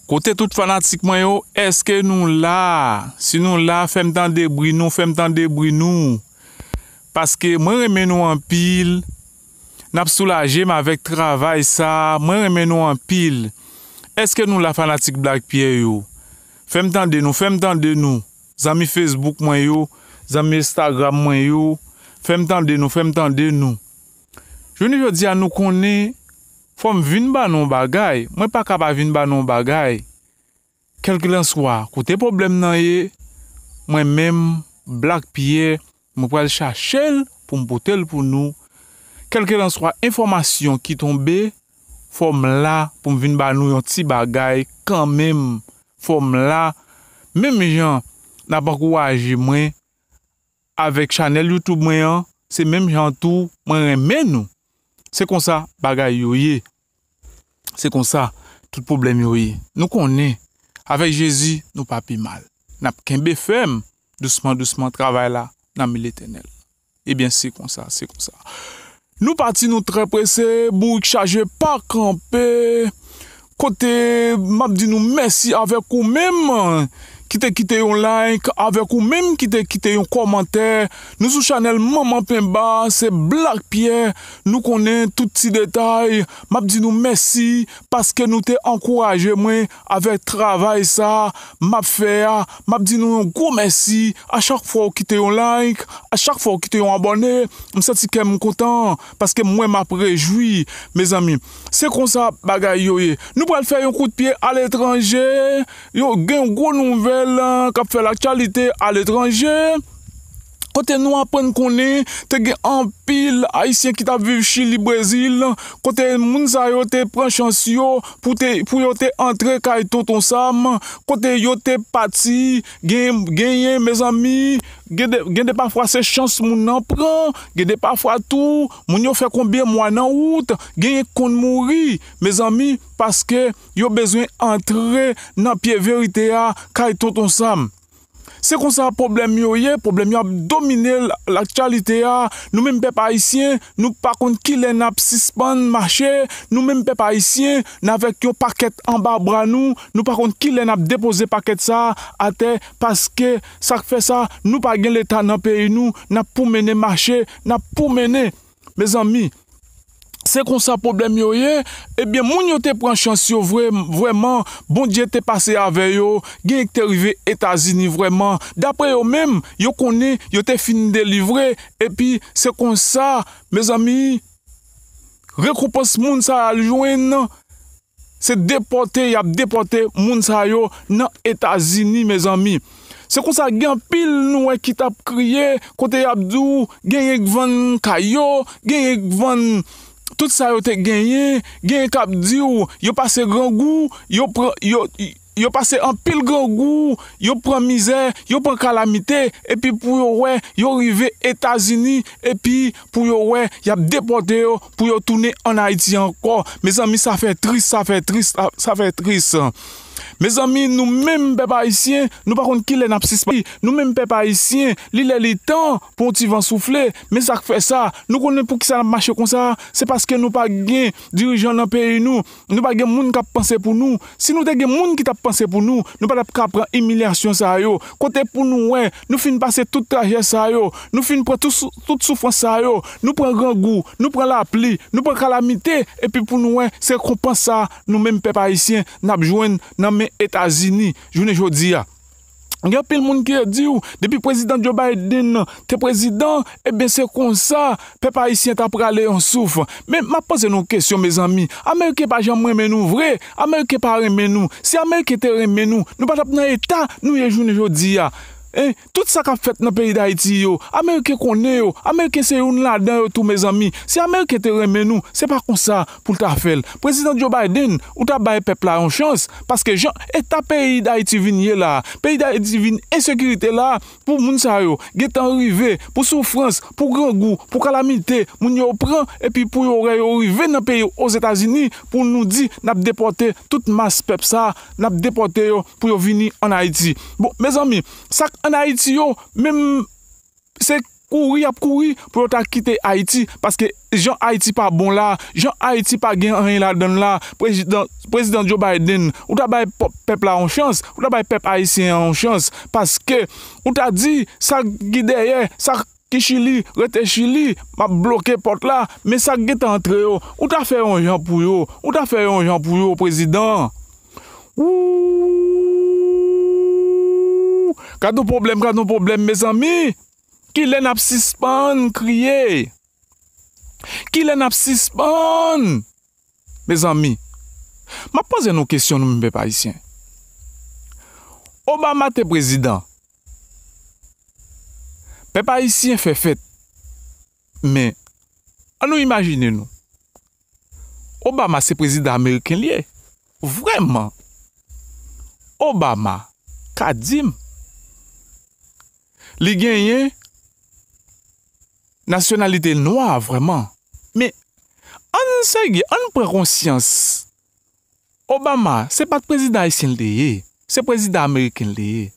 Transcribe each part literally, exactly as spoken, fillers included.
Kote tout fanatik mwen yo, èske nou la? Si nou la, fè m tande bri nou, fè m tande bri nou. Paske mwen renmen nou anpil. N ap soulaje m avèk travay sa. Mwen renmen nou anpil. Èske nou la, fanatik Black Pierre yo? Fè m tande nou, fè m tande nou. Zanmi Facebook mwen yo, zanmi Instagram mwen yo, fè m tande nou, fè m tande nou. Jounen jodi a, nou konnen, fò m vin ba nou yon bagay. Mwen pa ka pa vin ba nou yon bagay. Kèlkelanswa kote pwoblèm nan ye, mwen menm, Black Pierre, mwen pral chache l pou m pote l pou nou. Kèlkelanswa enfòmasyon ki tonbe, fò m la pou m vin ba nou yon ti bagay kanmenm. Fò m la, menm jan n ap ankouraje mwen avèk chanèl YouTube mwen an, se menm jan tou mwen renmen nou. Se konsa bagay yo ye. Se konsa tout pwoblèm yo ye. Nou konnen, avèk Jezi, nou pa pi mal. N ap kenbe fèm, dousman, dousman, travay la nan men Letènèl. Ebyen, se konsa, se konsa. Nou pati, nou trè prese, bourik chaje pa kanpe. Kote m ap di nou mèsi avèk ou menm ki te kite yon like, avèk ou menm ki te kite yon kòmantè. Nou sou chanèl Manman Penba, se Black Pierre. Nou konnen tout ti detay. M ap di nou mèsi paske nou te ankouraje mwen avèk travay sa m ap fè a. M ap di nou yon gwo mèsi. A chak fwa w kite yon like, a chak fwa w kite yon abòne, m santi kè m kontan paske m wè m ap rejwi, mezanmi. Se konsa bagay yo ye. Nou pral fè yon kout pye aletranje. Yo gen yon gwo nouvèl, eh, k ap fè laktyalite aletranje. Kote nou aprann konnen te gen anpil Ayisyen ki t ap viv Chili, Brezil, kote moun sa yo te pran chans yo pou te, pou yo te antre kay Tonton Sam, kote yo te pati, gen, genyen, mezanmi, gen de, gen de pafwa se chans moun nan pran, gen de pafwa tou, moun yo fè konbyen mwa nan wout, genyen k konn mouri, mezanmi, paske yo bezwen antre nan pye verite a kay Tonton Sam. Se konsa pwoblèm yo ye, pwoblèm yo ap domine l-, laktyalite a. Nou menm pèp ayisyen, nou pa konn kilè n ap sispann mache. Nou menm pèp ayisyen, n avèk yon pakèt anba bra nou, nou pa konn kilè n ap depoze pakèt sa a atè, paske sa k fè sa, nou pa gen Leta nan peyi nou, n ap pou mennen mache, n ap pou mennen. Mezanmi, se konsa pwoblèm yo ye. Ebyen, moun yo te pran chans yo vre, vrèman, Bondye te pase avè yo, genyen ki te rive Etazini vrèman. Daprè yo menm, yo konnen yo te fin delivre, epi se konsa, mezanmi, rekonpans moun sa a al jwenn, se depòte, y ap depòte moun sa yo nan Etazini, mezanmi. Se konsa, gen anpil nou wè ki t ap kriye, kote y ap di w, genyen k vann kay yo, genyen k vann tout sa yo te genyen, genyen k ap di w, yo pase grangou, yo pran, yo, yo pase anpil grangou, yo pran mizè, yo pran kalamite, epi pou yo wè, yo rive Etazini, epi pou yo wè, y ap depòte yo, pou yo tounen ann Ayiti ankò. Mezanmi, sa fè tris, sa fè tris, sa, sa fè tris. Mezanmi, nou menm pèp ayisyen, nou pa konn kilè n ap sispann. Nou menm pèp ayisyen, li lè li tan pou yon ti van soufle. Men sa k fè sa, nou konnen poukisa n ap mache konsa, se paske nou pa gen dirijan nan peyi nou. Nou pa gen moun k ap panse pou nou. Si nou te gen moun ki t ap panse pou nou, nou pa t ap ka pran imilyasyon sa yo. Kote pou nou wè, nou fin pase tout trajè sa yo, nou fin pran tout sou-, tout soufrans sa yo, nou pran grangou, nou pran lapli, nou pran kalamite, epi pou nou wè, se rekonpans sa, nou menm pèp ayisyen, n ap jwenn nan men Etazini, jounen jodi a. Gen anpil moun ki di w, depi prezidan Joe Biden te prezidan, ebyen, se konsa pèp ayisyen ta prale yon souf. Men m ap poze nou kesyon, mezanmi. Ameriken pa janm renmen nou vre. Ameriken pa renmen nou. Si Ameriken te renmen nou, nou pa t ap nan eta nou ye jounen jodi a. Hein? Tout sa k ap fèt nan peyi Dayiti yo, Ameriken konnen yo. Ameriken se youn ladan yo tou, mezanmi. Si Ameriken te renmen nou, se pa konsa pou l ta fè l. Prezidan Joe Biden, ou ta bay pèp la yon chans, paske jan eta peyi Dayiti vin ye la, peyi Dayiti vin ensekirite la, pou moun sa yo gentan rive, pou soufrans, pou grangou, pou kalamite, moun yo pran, epi pou yo wè yo rive nan peyi Ozetazini, pou nou di n ap depòte tout mas pèp sa, n ap depòte yo pou yo vini ann Ayiti. Bon, mezanmi, sa k ann Ayiti yo, menm se kouri, y ap kouri pou yo ta kite Ayiti, paske jan Ayiti pa bon la, jan Ayiti pa gen anyen ladan l la, prezidan, prezidan Joe Biden, ou ta bay pòp, pèp la yon chans, ou ta bay pèp ayisyen an yon chans, paske ou ta di, sa ki dèyè, sa ki Chili, rete Chili, m ap bloke pòt la, men sa k gentan antre yo, ou ta fè yon jan pou yo, ou ta fè yon jan pou yo, prezidan. Ooh! Gad yon pwoblèm, gad yon pwoblèm, mezanmi! Kilè n ap sispann kriye? Kilè n ap sispann? Mezanmi, m ap poze nou kesyon, nou menm pèp ayisyen. Obama te prezidan. Pèp ayisyen fè fèt. Men, ann nou imajine nou. Obama se prezidan ameriken li ye. Vrèman. Obama ka di m li genyen nasyonalite nwa vrèman. Men, ann serye, ann pran konsyans. Obama, se pa t prezidan ayisyen l te ye, se prezidan ameriken l te ye.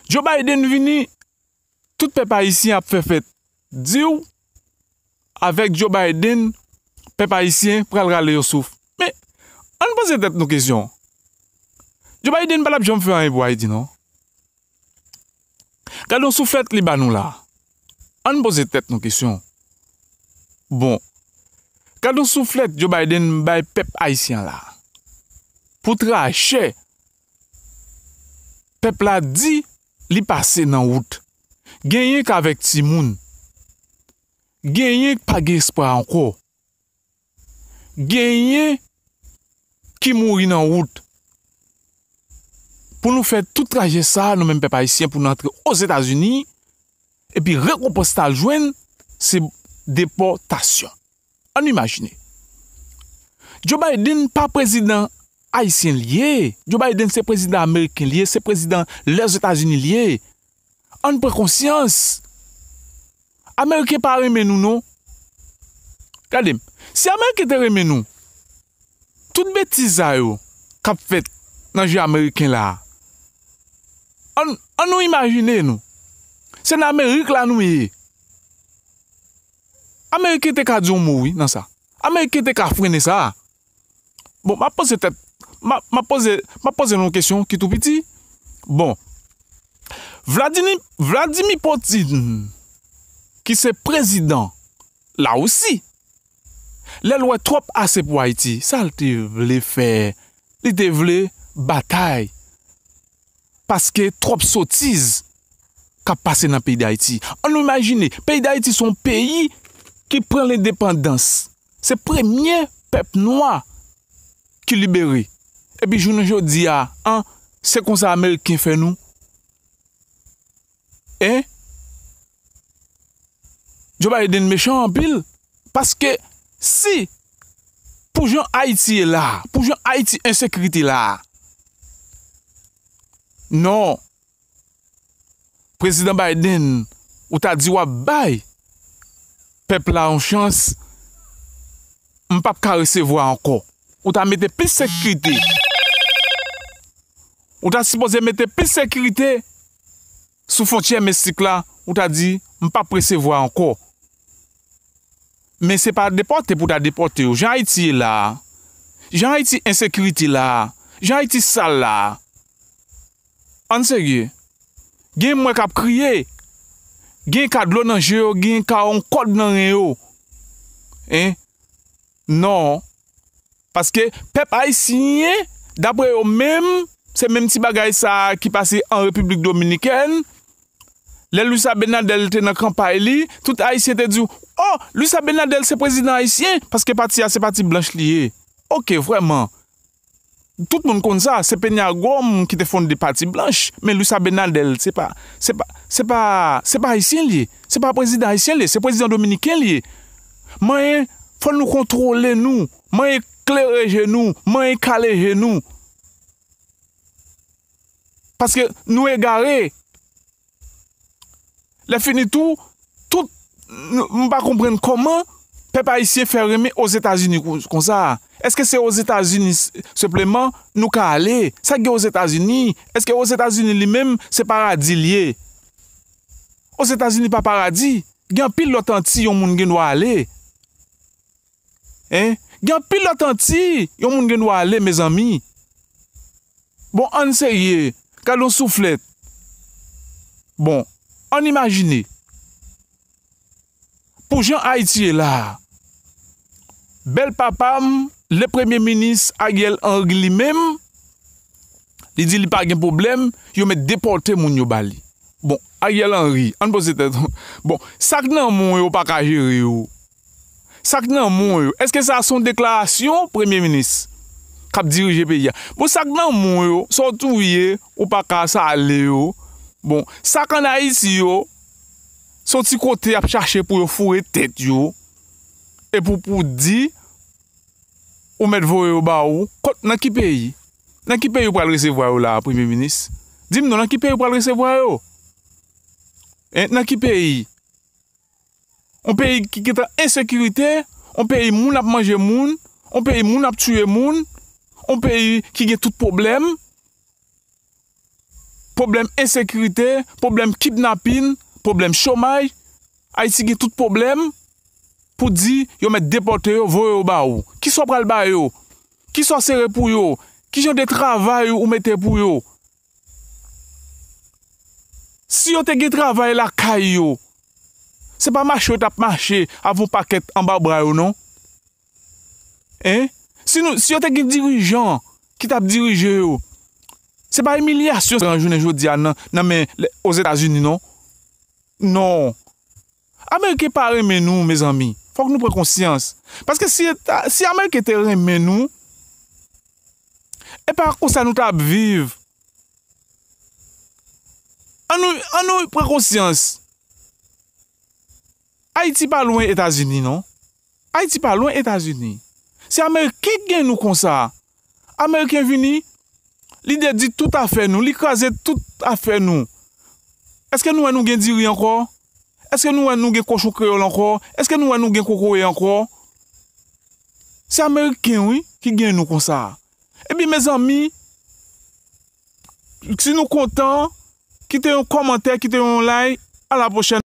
Joe Biden vini, tout pèp ayisyen ap fè fèt. Di w, avèk Joe Biden, pèp ayisyen pral rale yon souf. Men, ann poze tèt nou kesyon. Joe Biden pa t ap janm fè anyen pou Ayiti, non. Gad yon souflèt li ba nou la. Ann poze tèt nou kesyon. Bon, gad yon souflèt Joe Biden bay pèp ayisyen an la. Pou trajè pèp la di li pase nan wout. Genyen k avèk timoun. Genyen k pa gen espwa ankò. Genyen ki mouri nan wout. Pou nou fè tout trajè sa a, nou menm pèp ayisyen, pou nou antre Ozetazini, epi rekonpans n al jwenn, se depòtasyon. Ann imajine. Joe Biden pa prezidan ayisyen l ye. Joe Biden se prezidan ameriken l ye, se prezidan Lèzetazini l ye. Ann pran konsyans. Ameriken pa renmen nou, non. Gade m. Si Ameriken te renmen nou, tout betiz sa yo k ap fèt nan je Ameriken la, ann, ann nou imajine nou. Se nan Amerik la nou ye. Ameriken te ka di yon mo, wi, nan sa. Ameriken te ka frennen sa. Bon, m ap poze tèt, m ap, m ap poze, m ap poze nou yon kesyon ki tou piti. Bon, Vladimir, Vladimir Putin, ki se prezidan Larisi, lè l wè twòp ase pou Ayiti, sa l te vle fè? Li te vle batay. Paske twòp sotiz k ap pase nan peyi Dayiti. Ann nou imajine, peyi Dayiti se yon peyi ki pran lendepandans. Se premye pèp nwa ki libere. Epi jounen jodi a, an, se konsa Ameriken fè nou. En? Joe Biden mechan anpil. Paske si, pou jan Ayiti ye la, pou jan Ayiti ensekirite la, non, Prezidan Biden, ou ta di w ap bay pèp la yon chans, m p ap ka resevwa ankò. Ou ta mete plis sekirite. Ou ta sipoze mete plis sekirite sou fwontyè mesik la, ou ta di, m p ap resevwa ankò. Men se pa depòte pou ta depòte yo. Jan Ayiti ye la a, jan Ayiti ensekirite la a, jan Ayiti sal la a, ann serye. Gen m wè k ap kriye, gen ka dlo nan je yo, gen ka yon kòd nan ren yo. En? Non. Paske pèp ayisyen, dapre yo menm, se menm ti bagay sa a ki pase an Repiblik Dominikèn. Lè Luis Abinader te nan kanpay li, tout Ayisyen te di w, "Oh, Luis Abinader se prezidan ayisyen, paske pati a se pati blanch li ye." Oke, vrèman. Tout moun konn sa, se Peña Gómez ki te fonde pati blanch, men Luis Abinader, se pa, se pa, se pa, se pa ayisyen li ye. Se pa prezidan ayisyen li ye, se prezidan dominiken li ye. Manyen, fò nou kontwole nou. Manyen klere je nou, manyen kale je nou. Paske nou egare. Lè fini tou, tout, m pa konprann kòman pèp ayisyen fè renmen Ozetazini kon, konsa. Èske se Ozetazini s-, senpleman nou ka ale? Sa k gen Ozetazini? Èske Ozetazini li menm se paradi l ye? Ozetazini pa paradi. Gen anpil lòt Antiy yon moun gen dwa ale. Hein? Gen anpil lòt Antiy yon moun gen dwa ale, mezanmi. Bon, ann serye. Gade yon souflèt. Bon, ann imajine. Pou jan Ayiti ye la a, bèl papa m, le premye minis Ariel Henry li menm, li di li pa gen pwoblèm, yo mèt depòte moun yo ba li. Bon, Ariel Henry, ann poze tèt nou. Bon, sa k nan men w yo pa ka jere yo. Sa k nan men w yo. Èske sa se yon deklarasyon premye minis k ap dirije peyi a? Bon, sa k nan men w yo, sa w touye, ou pa ka sale yo. Bon, sa k ann Ayiti yo, se yon ti kote y ap chache pou yo foure tèt yo. E pou, pou di, ou mèt voye yo ba ou. Kot, nan ki peyi? Nan ki peyi ou pral resevwa yo la a, premye minis? Di m non, nan ki peyi ou pral resevwa yo? Hein, nan ki peyi? Yon peyi ki gentan ensekirite, yon peyi moun ap manje moun, yon peyi moun ap tiye moun, yon peyi ki gen tout pwoblèm, pwoblèm ensekirite, pwoblèm kidnapin, pwoblèm chomaj. Ayiti gen tout pwoblèm pou di yo mèt depòte yo, voye yo ba ou. Kisa w pral ba yo? Kisa w sere pou yo? Ki jan de travay ou mete pou yo? Si yo te gen travay lakay yo, se pa mache yo t ap mache avè yon pakèt anba bra yo, non. Hein? Si nou, si yo te gen dirijan ki t ap dirije yo, se pa imilyasyon yo pran jounen jodi a nan, nan men lè, Ozetazini, non. Non. Ameriken pa renmen nou, mezanmi. Fòk nou pran konsyans. Paske si, si Ameriken te renmen nou, e pa konsa nou t ap viv. Ann nou, ann nou pran konsyans. Ayiti pa lwen Etazini, non. Ayiti pa lwen Etazini. Se Ameriken ki gen nou konsa. Ameriken vini, li dedwi tout afè nou, li kraze tout afè nou. Èske nou wè nou gen diri ankò? Èske nou wè nou gen kochon kreyòl ankò? Èske nou wè nou gen kokoye ankò? Se Ameriken, wi, ki gen nou konsa. Ebyen, mezanmi, si nou kontan, kite yon kòmantè, kite yon like. A la pwochèn.